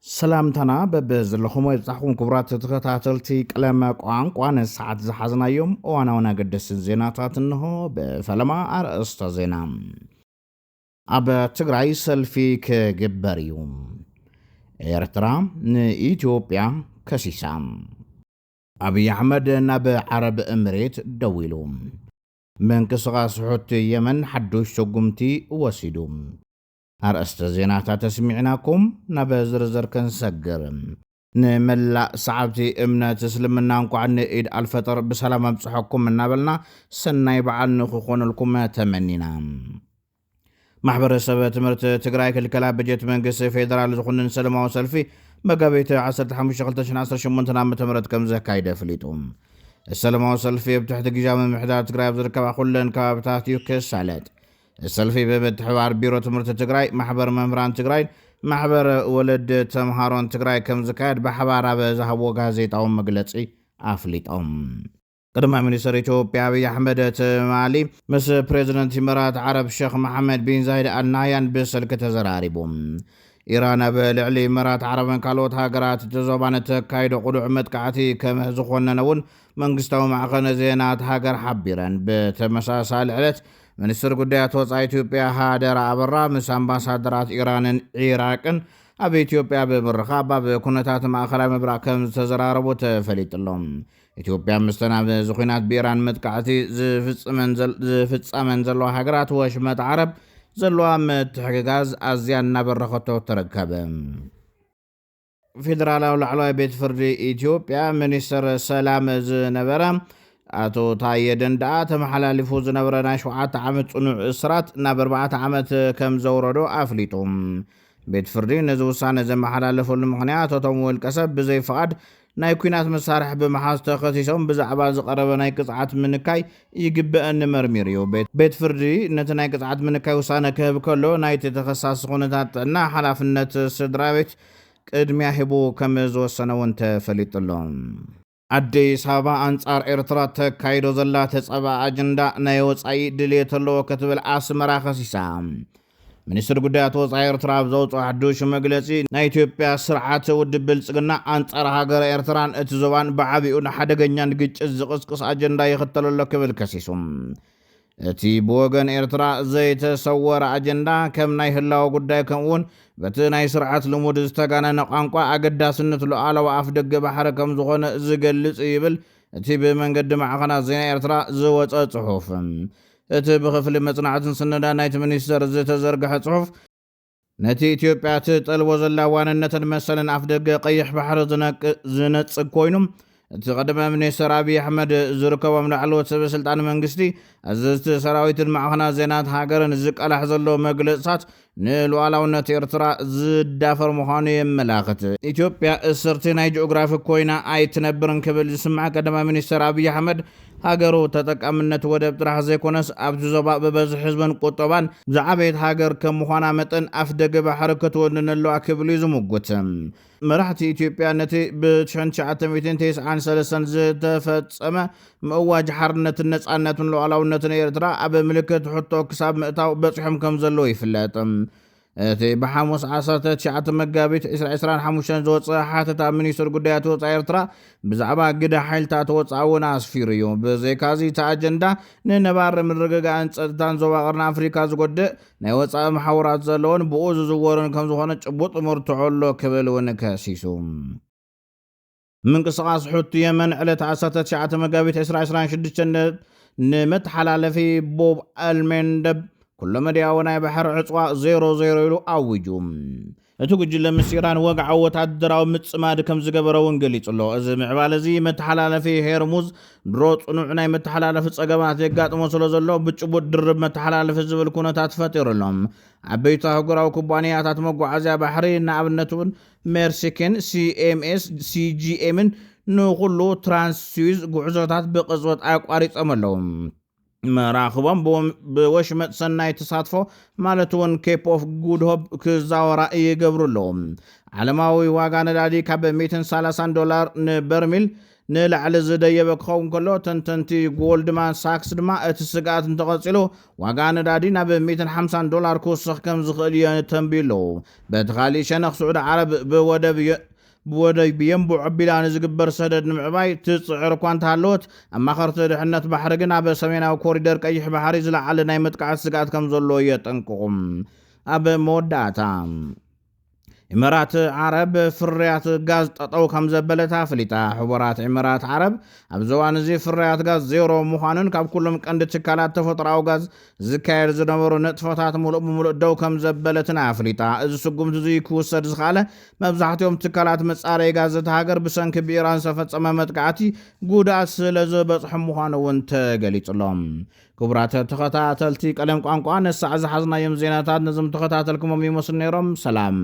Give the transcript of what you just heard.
ሰላምታና በብዘለኹሞ ይብጻሕኩም ክቡራት ተኸታተልቲ ቀለም ቋንቋ። ንሰዓት ዝሓዝናዮም እዋናውን ኣገደስትን ዜናታት እንሆ። ብፈለማ ኣርእስተ ዜና። ኣብ ትግራይ ሰልፊ ክግበር እዩ። ኤርትራ ንኢትዮጵያ ከሲሳ። ኣብይ ኣሕመድ ናብ ዓረብ እምሬት ደዊሉ። ምንቅስቓስ ሑቲ የመን ሓዱሽ ስጉምቲ ወሲዱ። ኣርእስተ ዜናታት ኣስሚዕናኩም፣ ናብ ዝርዝር ክንሰግር። ንመላእ ሰዓብቲ እምነት እስልምና እንኳዕ ንኢድ ኣልፈጥር ብሰላም ኣብጽሐኩም እናበልና፣ ሰናይ በዓል ንኽኾነልኩም ተመኒና። ማሕበረሰብ ትምህርቲ ትግራይ ክልከላ በጀት መንግስቲ ፌደራል ዝኹንን ሰላማዊ ሰልፊ መጋቢት ዓሰርተ ሓሙሽተ ክልተ ሽሕን ዓሰርተ ሸሞንተን ዓመተ ምህረት ከም ዘካይደ ኣፍሊጡ። ሰላማዊ ሰልፊ ኣብ ትሕቲ ግዝያዊ ምምሕዳር ትግራይ ኣብ ዝርከባ ኩለን ከባብታት እዩ ክሳለጥ። ሰልፊ ብምትሕባር ቢሮ ትምህርቲ ትግራይ፣ ማሕበር መምህራን ትግራይ፣ ማሕበር ወለድ ተምሃሮን ትግራይ ከም ዝካየድ ብሓባር ኣብ ዝሃብዎ ጋዜጣዊ መግለጺ ኣፍሊጦም። ቀዳማይ ሚኒስትር ኢትዮጵያ ኣብይ ኣሕመድ ትማሊ ምስ ፕሬዚደንት ኢማራት ዓረብ ሼክ መሓመድ ቢን ዛይድ ኣል ናህያን ብስልኪ ተዘራሪቡ። ኢራን ኣብ ልዕሊ ኢማራት ዓረብን ካልኦት ሃገራት እቲ ዞባን እተካይዶ ቅሉዕ መጥቃዕቲ ከም ዝኾነነ እውን መንግስታዊ ማዕኸን ዜና እታ ሃገር ሓቢረን። ብተመሳሳሊ ዕለት ሚኒስትር ጉዳያት ወጻኢ ኢትዮጵያ ሃደራ ኣበራ ምስ ኣምባሳደራት ኢራንን ዒራቅን ኣብ ኢትዮጵያ ብምርኻብ ኣብ ኩነታት ማእኸላይ ምብራቕ ከም ዝተዘራረቡ ተፈሊጡ ኣሎ። ኢትዮጵያ ምስተን ኣብዚ ኲናት ብኢራን መጥቃዕቲ ዝፍጽመን ዘል-፣ ዝፍጸመን ዘለዋ ሃገራት ወሽመጥ ዓረብ ዘለዋ ምትሕግጋዝ ኣዝያ እናበረኸቶ ትርከብ። ፌደራላዊ ላዕለዋይ ቤት ፍርዲ ኢትዮጵያ ሚኒስትር ሰላም ዝነበረ ኣቶ ታየ ደንደኣ ተመሓላሊፉ ዝነበረ ናይ ሸውዓተ ዓመት ጽኑዕ እስራት ናብ ኣርባዕተ ዓመት ከም ዘውረዶ ኣፍሊጡ። ቤት ፍርዲ ነዚ ውሳነ ዘመሓላለፈሉ ምኽንያት እቶም ውልቀ ሰብ ብዘይ ፍቓድ ናይ ኲናት መሳርሒ ብምሓዝ ተኸሲሶም ብዛዕባ ዝቐረበ ናይ ቅጽዓት ምንካይ ይግበአኒ መርሚሩ እዩ። ቤት፣ ቤት ፍርዲ ነቲ ናይ ቅጽዓት ምንካይ ውሳነ ክህብ ከሎ ናይቲ ተኸሳሲ ኩነታት ጥዕና ሓላፍነት ስድራ ቤት ቅድሚያ ሂቡ ከም ዝወሰነ እውን ተፈሊጡ ኣሎ። ኣዲስ ኣበባ ኣንጻር ኤርትራ ተካይዶ ዘላ ተጸባ ኣጀንዳ ናይ ወጻኢ ድልየት ኣለዎ ክትብል ኣስመራ ከሲሳ። ሚኒስትር ጉዳያት ወጻኢ ኤርትራ ኣብ ዘውፅኦ ሓዱሽ መግለጺ ናይ ኢትዮጵያ ስርዓት ውድብ ብልጽግና ኣንጻር ሃገረ ኤርትራን እቲ ዞባን ብዓቢኡ ንሓደገኛን ግጭት ዝቕስቅስ ኣጀንዳ ይኽተል ኣሎ ክብል ከሲሱ። እቲ ብወገን ኤርትራ ዘይተሰወረ ኣጀንዳ ከም ናይ ህላወ ጉዳይ ከምኡውን በቲ ናይ ስርዓት ልሙድ ዝተጋነነ ቋንቋ ኣገዳስነት ሉዓላዊ ኣፍ ደገ ባሕሪ ከም ዝኾነ ዝገልጽ እዩ ይብል እቲ ብመንገዲ ማዕኸናት ዜና ኤርትራ ዝወጸ ጽሑፍ። እቲ ብክፍሊ መጽናዕትን ስነዳ ናይቲ ሚኒስተር ዝተዘርግሐ ጽሑፍ ነቲ ኢትዮጵያ ትጠልቦ ዘላ ዋንነትን መሰልን ኣፍ ደገ ቀይሕ ባሕሪ ዝነቅ-፣ ዝነጽግ ኮይኑ፣ እቲ ቀዳማይ ሚኒስተር ኣብይ ኣሕመድ ዝርከቦም ላዕለዎት ሰበ ስልጣን መንግስቲ፣ ኣዘዝቲ ሰራዊትን ማዕኸናት ዜናት ሃገርን ዝቃላሕ ዘሎ መግለጽታት ንሉዓላውነት ኤርትራ ዝዳፈር ምዃኑ የመላኽት። ኢትዮጵያ እስርቲ ናይ ጂኦግራፊ ኮይና ኣይትነብርን ክብል ዝስማዕ ቀዳማይ ሚኒስተር ኣብይ ኣሕመድ፣ ሃገሩ ተጠቃምነት ወደብ ጥራሕ ዘይኮነስ ኣብቲ ዞባ ብበዝሒ ህዝብን ቁጠባን ዝዓበየት ሃገር ከም ምዃና መጠን ኣፍ ደገ ባሕሪ ክትውንን ኣለዋ ክብል እዩ ዝምጉት። መራሕቲ ኢትዮጵያ ነቲ ብ ትሽዓተ ሚእትን ተስዓን ሰለስተን ዝተፈጸመ ምእዋጅ ሓርነትን ነጻነትን ሉዓላውነትን ኤርትራ ኣብ ምልክት ሕቶ ክሳብ ምእታው በጺሖም ከም ዘለዉ ይፍለጥ። እቲ ብሓሙስ ዓሰርተ ትሽዓተ መጋቢት ዕስራ ዕስራን ሓሙሽተን ዝወጸ ሓተታ ሚኒስትር ጉዳያት ወጻኢ ኤርትራ ብዛዕባ ግደ ሓይልታት ወጻኢ እውን ኣስፊሩ እዩ። ብዘይካዚ እቲ ኣጀንዳ ንነባሪ ምርግጋእን ጸጥታን ዞባ ቀርኒ ኣፍሪካ ዝጎድእ ናይ ወጻኢ መሓውራት ዘለዎን ብኡ ዝዝወርን ከም ዝኾነ ጭቡጥ መርትዖ ኣሎ ክብል እውን ከሲሱ። ምንቅስቓስ ሑቲ የመን ዕለት ዓሰርተ ትሽዓተ መጋቢት ዕስራ ዕስራን ሽዱሽተን ን-፣ ንመተሓላለፊ ቦብ ኣልሜንደብ ኩሎ መድያዊ ናይ ባሕሪ ዕጽዋ ዜሮ ዜሮ ኢሉ ኣዊጁ። እቲ ጉጅለ ምስ ኢራን ወግዓዊ ወታደራዊ ምጽማድ ከም ዝገበረ እውን ገሊጹ ኣሎ። እዚ ምዕባለ እዚ መተሓላለፊ ሄርሙዝ ድሮ ጽኑዕ ናይ መተሓላለፊ ጸገማት የጋጥሞ ስለ ዘሎ ብጭቡጥ ድርብ መተሓላለፊ ዝብል ኩነታት ፈጢሩ ኣሎ። ዓበይቲ ኣህጉራዊ ኩባንያታት መጓዓዝያ ባሕሪ ንኣብነት እውን ሜርሲክን ሲኤምኤስ ሲጂኤምን ንኹሉ ትራንስ ስዊዝ ጉዕዞታት ብቕጽበት ኣቋሪጾም ኣለዉ። መራኽቦም ብወሽመጥ ሰናይ ተሳትፎ ማለት እውን ኬፕ ኦፍ ጉድ ሆፕ ክዛወራ ይገብሩ ኣለዉ። ዓለማዊ ዋጋ ነዳዲ ካብ ሚእትን ሰላሳን ዶላር ንበርሚል ንላዕሊ ዝደየበ ክኸውን ከሎ፣ ተንተንቲ ጎልድማን ሳክስ ድማ እቲ ስግኣት እንተቐጺሉ ዋጋ ነዳዲ ናብ ሚእትን ሓምሳን ዶላር ክውስኽ ከም ዝኽእል እየን ተንብዩ ኣለዉ። በቲ ካሊእ ሸነኽ ስዑዲ ዓረብ ብወደብ ብወደብ የንቡዕ ኣቢላ ንዝግበር ሰደድ ንምዕባይ ትጽዕር እኳ እንተሃለወት፣ ኣማኸርቲ ድሕነት ባሕሪ ግን ኣብ ሰሜናዊ ኮሪደር ቀይሕ ባሕሪ ዝለዓለ ናይ መጥቃዕቲ ስግኣት ከም ዘሎ የጠንቅቑ። ኣብ መወዳእታ፣ ኢመራት ዓረብ ፍርያት ጋዝ ጠጠው ከም ዘበለት ኣፍሊጣ። ሕቡራት ኢመራት ዓረብ ኣብዚ እዋን እዚ ፍርያት ጋዝ ዜሮ ምዃኑን ካብ ኩሎም ቀንዲ ትካላት ተፈጥሮኣዊ ጋዝ ዝካየድ ዝነበሩ ንጥፈታት ሙሉእ ብሙሉእ ደው ከም ዘበለትን ኣፍሊጣ። እዚ ስጉምቲ እዚ ክውሰድ ዝኸኣለ መብዛሕትኦም ትካላት መጻረይ ጋዝ እታ ሃገር ብሰንኪ ብኢራን ዝተፈጸመ መጥቃዕቲ ጉድኣት ስለ ዝበጽሖም ምዃኑ እውን ተገሊጹሎም። ክቡራት ተኸታተልቲ ቀለም ቋንቋ፣ ነሳዕ ዝሓዝናዮም ዜናታት ነዞም ተኸታተልኩሞም ይመስሉ ነይሮም። ሰላም።